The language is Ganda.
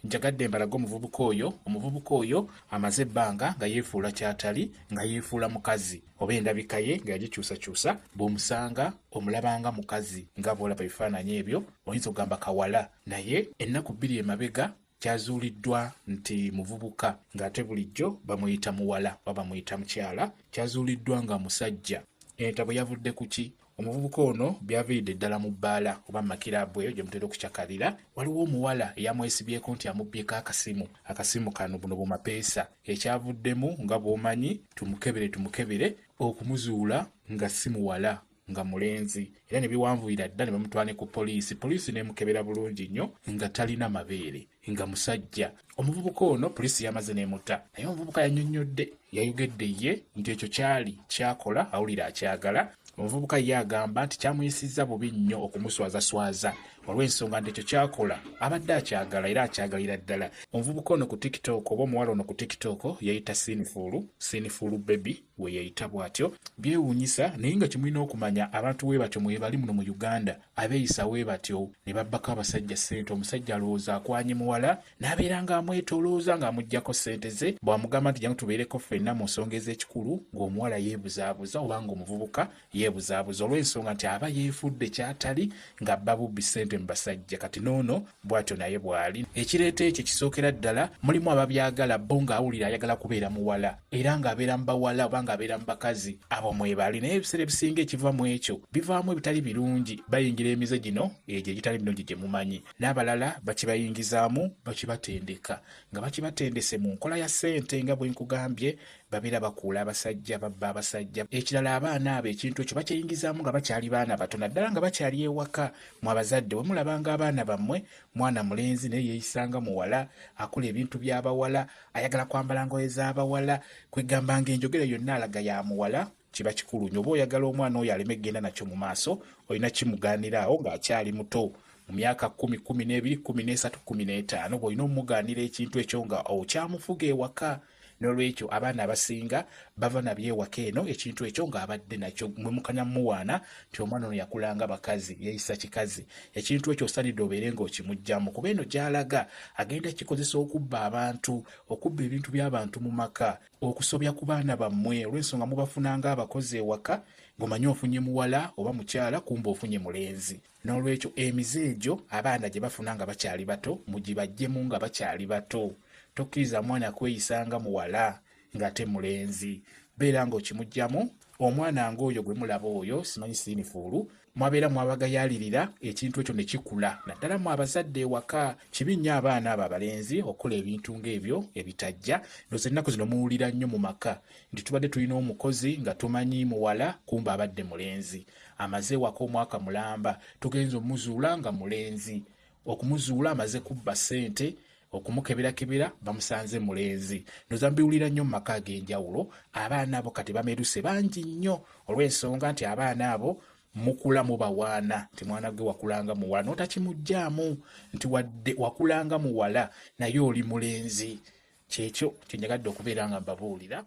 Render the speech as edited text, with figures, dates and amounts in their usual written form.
Njagadde mbalage omuvubuka oyo. Omuvubuka oyo amaze ebbanga nga yeefuula ky'atali, nga yeefuula mukazi oba endabika ye nga yagikyusakyusa. Bw'omusanga omulabanga mukazi, nga bw'olaba ebifaananyi ebyo oyinza okugamba kawala, naye ennaku 2 emabega kyazuuliddwa nti muvubuka, ng'ate bulijjo bamuyita muwala oba bamuyita mukyala, kyazuuliddwa nga musajja. Entabwe yavudde ku ki? Omuvubuka ono byaviiridde ddala mu bbaala oba mu makiraabu eyo gye mutera okucakalira. Waliwo omuwala eyamwesibyeko nti amubbyeko akasimu. Akasimu kano buno bumapeesa. Ekyavuddemu nga bw'omanyi, tumukebere tumukebere okumuzuula nga si muwala, nga mulenzi, era ne biwanvuyira dda ne bamutwala ne ku poliisi. Poliisi n'emukebera bulungi nnyo nga talina mabeere, nga musajja. Omuvubuka ono poliisi yamaze n'emuta, naye omuvubuka yannyonnyodde, yayogedde ye nti ekyo kyali kyakola awulira akyagala. Omuvubuka ye agamba nti kyamuyisizza bubi nnyo okumuswazaswaza olw'ensonga nti ekyo kyakola abadde akyagala era akyagalira ddala. Omuvubuka ono ku TikTok oba omuwala ono ku TikTok yeyita Sinful, Sinful Baby we yeyita bw'atyo. Byewuunyisa, naye nga kyemulina okumanya abantu we batyo mwebali muno mu Uganda abeeyisa we batyo ne babbako abasajja ssente. Omusajja alowooza akwanye muwala n'abeera ng'amwetolooza ng'amuggyako ssente ze, bw'amugamba nti jangu tubeereko ffenna mu nsonga ez'ekikulu, ng'omuwala yeebuzaabuza oba ng'omuvubuka yeebuzaabuza olw'ensonga nti aba yeefudde ky'atali ng'abba bubbi ssente mu basajja. Kati n'ono bw'atyo naye bw'ali. Ekireeta ekyo kisookera ddala mulimu ababyagala bo ng'awulira ayagala kubeera muwala era ng'abeera mu bawala oba ng'abeera mu bakazi, abo mwebali. Naye ebiseera ebisinga ekiva mu ekyo bivaamu ebitali birungi, bayingira emize gino egyo egitali birungi gye mumanyi, n'abalala bakibayingizaamu bakibatendeka nga bakibatendese mu nkola ya ssente nga bwe nkugambye, babeera bakuula abasajja, babba abasajja. Ekirala abaana abo ekintu ekyo bakyeyingizaamu nga bakyali baana bato, naddala nga bakyali ewaka. Mwe abazadde bwe mulabanga abaana bammwe, mwana mulenzi naye yeeyisanga muwala, akola ebintu by'abawala, ayagala kwambala ngoye z'abawala, kwegamba ng'enjogera yonna alaga ya muwala, kiba kikulu nnyo. Oba oyagala omwana oyo aleme kugenda nakyo mu maaso, olina kimugaanira awo ng'akyali muto, mu myaka 10, 12, 13, 15, bw'olina omugaanira ekintu ekyo nga okyamufuga ewaka. N'olwekyo abaana abasinga bava nabyo ewaka eno, ekintu ekyo ng'abadde nakyo. Mwe mukanya muwaana nti omwana ono yakulanga bakazi, yeeyisa kikazi. Ekintu ekyo osaanidde obeere ng'okimuggyamu, kuba eno gy'alaga agenda kikozesa okubba abantu, okubba ebintu by'abantu mu maka, okusobya ku baana bammwe olw'ensonga mubafunanga abakozi ewaka, ng'omanyi ofunye muwala oba mukyala, kumbe ofunye mulenzi. N'olwekyo emize egyo abaana gye bafuna nga bakyali bato mugibaggyemu nga bakyali bato. Tokkiriza mwana kweyisanga muwala ng'ate mulenzi, beera ng'okimuggyamu. Omwana ng'oyo gwe mulaba oyo simanyi Sinful, mwabeera mwabagayaalirira ekintu ekyo ne kikula, naddala mwe abazadde ewaka. Kibi nnyo abaana abo abalenzi okukola ebintu ng'ebyo ebitajja. Ndowooza ennaku zino muwulira nnyo mu maka nti tubadde tulina omukozi nga tumanyi muwala, kumbe abadde mulenzi, amaze ewaka omwaka mulamba, tugenze omuzuula nga mulenzi. Okumuzuula amaze kubba ssente, okumukeberakebera bamusanze mulenzi. Ndowooza mbiwulira nnyo mu maka ag'enjawulo. Abaana abo kati bameruse bangi nnyo olw'ensonga nti abaana abo mukula mubawaana nti mwana gwe wakulanga muwala, n'otakimuggyaamu nti wadde wakulanga muwala naye oli mulenzi. Kyekyo kye njagadde okubeera nga mbabuulira.